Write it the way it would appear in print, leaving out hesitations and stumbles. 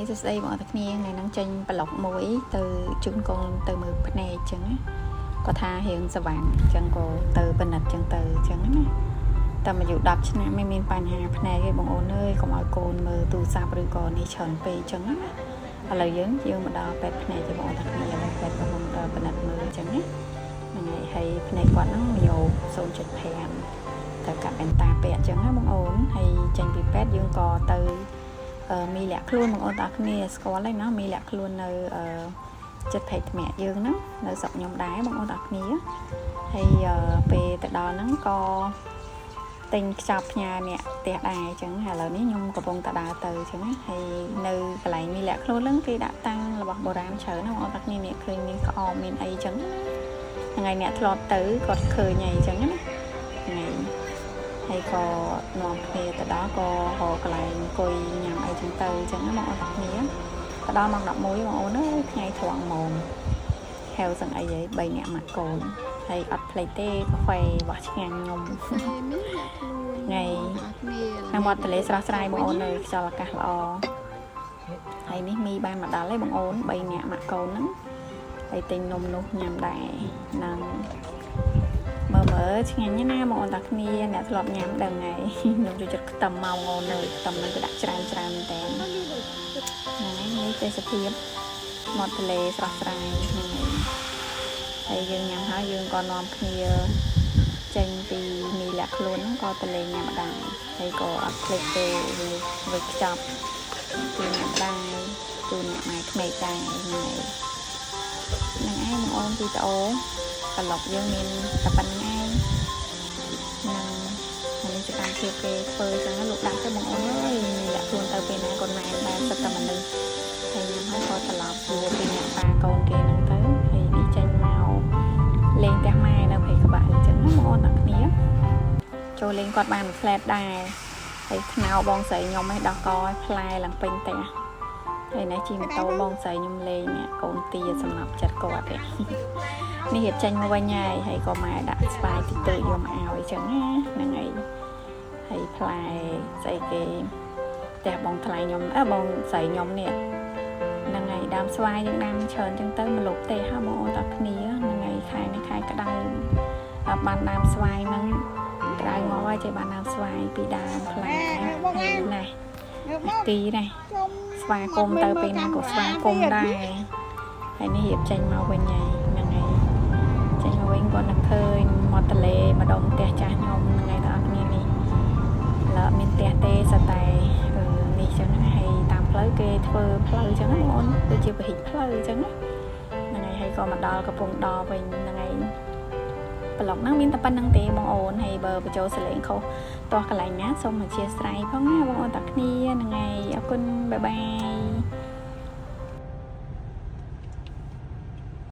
សួស្តីបងប្អូនទាំងគ្នាថ្ងៃហ្នឹងចេញប្លុកមួយទៅជូនកូនទៅមើលភ្នែកអញ្ចឹងណាគាត់ថារៀងស្វាងអញ្ចឹងក៏ទៅពិនិត្យអញ្ចឹងទៅអញ្ចឹងណាតែអាយុ10ឆ្នាំមិនមានបញ្ហាភ្នែកទេបងអូនអើយកុំឲ្យកូនមើលទូរស័ព្ទឬក៏នេះច្រើនពេកអញ្ចឹងណាឥឡូវយើងយើងមកដល់ពេទ្យភ្នែកទេបងប្អូនទាំងគ្នាឥឡូវពេទ្យកំពុងតែពិនិត្យមើលអញ្ចឹងណាហ្នឹងហើយហើយភ្នែកគាត់ហ្នឹងមីអូ0.5ទៅកាត់វ៉ែនតាពាក់អញ្ចឹងណាបងអូនហើយចេញពីពេទ្យយើងក៏ទៅ មីលាក់ខ្លួនបងប្អូនទាំងអស់គ្នាស្គាល់ហើយណោះមីលាក់ខ្លួននៅអឺចិត្តភ័យថ្នាក់យើងហ្នឹងនៅស្រុកខ្ញុំដែរបងប្អូនទាំងអស់គ្នាហើយពេលទៅដល់ហ្នឹងក៏ទិញខ្ចប់ផ្ញើអ្នកផ្ទះដែរអញ្ចឹងឥឡូវនេះខ្ញុំកំពុងតែដើរទៅអញ្ចឹងណាហើយនៅកន្លែងមីលាក់ខ្លួនហ្នឹងគេដាក់តាំងរបស់បុរាណច្រើនណាបងប្អូនទាំងគ្នានេះឃើញមានក្អមមានអីអញ្ចឹងណាថ្ងៃអ្នកធ្លាប់ទៅគាត់ឃើញអីអញ្ចឹងណាថ្ងៃ ហើយក៏នាំគ្នាទៅដល់ក៏រកកន្លែងអង្គុយញ៉ាំអីចឹងទៅអញ្ចឹងណាបងប្អូនទាំងគ្នាទៅដល់ម៉ោង11បងអូនអើយថ្ងៃត្រង់ហ្មងហែវសឹងអីហី3នាក់ម៉ាក់កូនហើយអត់ភ្លេចទេកាហ្វេរបស់ឆ្ងាញ់ខ្ញុំ មីលាក់ខ្លួន ថ្ងៃ គ្នា នៅមាត់ទន្លេស្រស់ស្រាយបងអូនអើយខ្យល់អាកាសល្អហើយនេះមីបានមកដល់ហើយបងអូន3នាក់ម៉ាក់កូនហ្នឹងហើយទិញនំនោះញ៉ាំដែរហ្នឹងមើលមើលឆ្ងាញ់ណាស់បងអូនតាគ្នាអ្នកធ្លាប់ញ៉ាំដឹងហើយ ខ្ញុំចូលចិត្តខ្ទឹមមកបងអូនអើយខ្ទឹមហ្នឹងគឺដាក់ច្រើនច្រើនមែនតើហ្នឹងហើយនេះទេសភាពមាត់ទន្លេស្រស់ស្រាយហ្នឹងហើយហើយយើងញ៉ាំហើយយើងក៏នាំគ្នា ចេញពីមីលាក់ខ្លួនហ្នឹងក៏ទៅលេងញ៉ាំម្ដាយហើយក៏អត់ភ្លេចទេវិចខ្ចប់ជូនអ្នកម្ដាយជូនអ្នកម៉ែក្មេកដែរហ្នឹងហើយហ្នឹងឯងបងអូនវីដេអូប្លុកយើងមានតែប៉ុណ្្នឹងឯងហ្នឹងហើយនេះសកម្មភាពគេធ្វើអញ្ចឹងណាលោកដាក់ទៅបងអូនអើយមីលាក់ខ្លួនទៅពេលណាកូនម៉ែបែបសិតតែមនុស្សហើយញ៉ាំហើយក៏ត្រឡប់យួរពីអ្នកប៉ាកូនគេហ្នឹងទៅហើយនេះចេញមកលេងផ្ទះម៉ែនៅព្រៃក្បាក់អញ្ចឹងណាបងអូនទាំងគ្នា ចូលលេងគាត់បានមួយផ្លែតដែរហើយថ្នោបងស្រីខ្ញុំឯងដោះកឲ្យផ្លែឡើងពេញផ្ទះហើយនេះជិះម៉ូតូបងស្រីខ្ញុំលេងនេះកូនទាសំណប់ចិត្តគាត់ឯង នេះរៀបចេញមកវិញហើយហើយក៏ម៉ែដាក់ស្វាយតិចតួចយកមកឲ្យអញ្ចឹងណាហ្នឹងហើយហើយផ្លែស្អីគេផ្ទះបងថ្លៃខ្ញុំអើបងស្រីខ្ញុំនេះហ្នឹងហើយដើមស្វាយយើងដាំច្រើនអញ្ចឹងទៅមកលុបទេហើយបងអូនតាគ្នាហ្នឹងហើយខែនេះខែក្តៅបានដើមស្វាយហ្នឹង ក្តៅមកហើយចេះបានដើមស្វាយពីដើមផ្លែហើយណែទីណែស្វាគមន៍ទៅពេលណាក៏ស្វាគមន៍ដែរហើយនេះរៀបចេញមកវិញហើយហ្នឹងហើយចេញមកវិញគាត់នឹកឃើញមាត់ទន្លេម្ដុំផ្ទះចាស់ខ្ញុំហ្នឹងហើយបងប្អូនគ្នានេះឥឡូវអត់មានផ្ទះទេសតែនេះចឹងណាហើយតាមផ្លូវគេធ្វើផ្លូវចឹងណាបងអូនដូចជាពហិផ្លូវចឹងណាហ្នឹងហើយហើយក៏មកដល់កំពង់ដវិញហ្នឹងហើយ ប្លុកហ្នឹងមានតែប៉ុណ្្នឹងទេបងអូនហើយបើបញ្ចូលសលេងខុសតោះកន្លែងណាសូមអធិស្ឋានផងណាបងអូនតាគ្នាហ្នឹងហើយអរគុណ bye bye.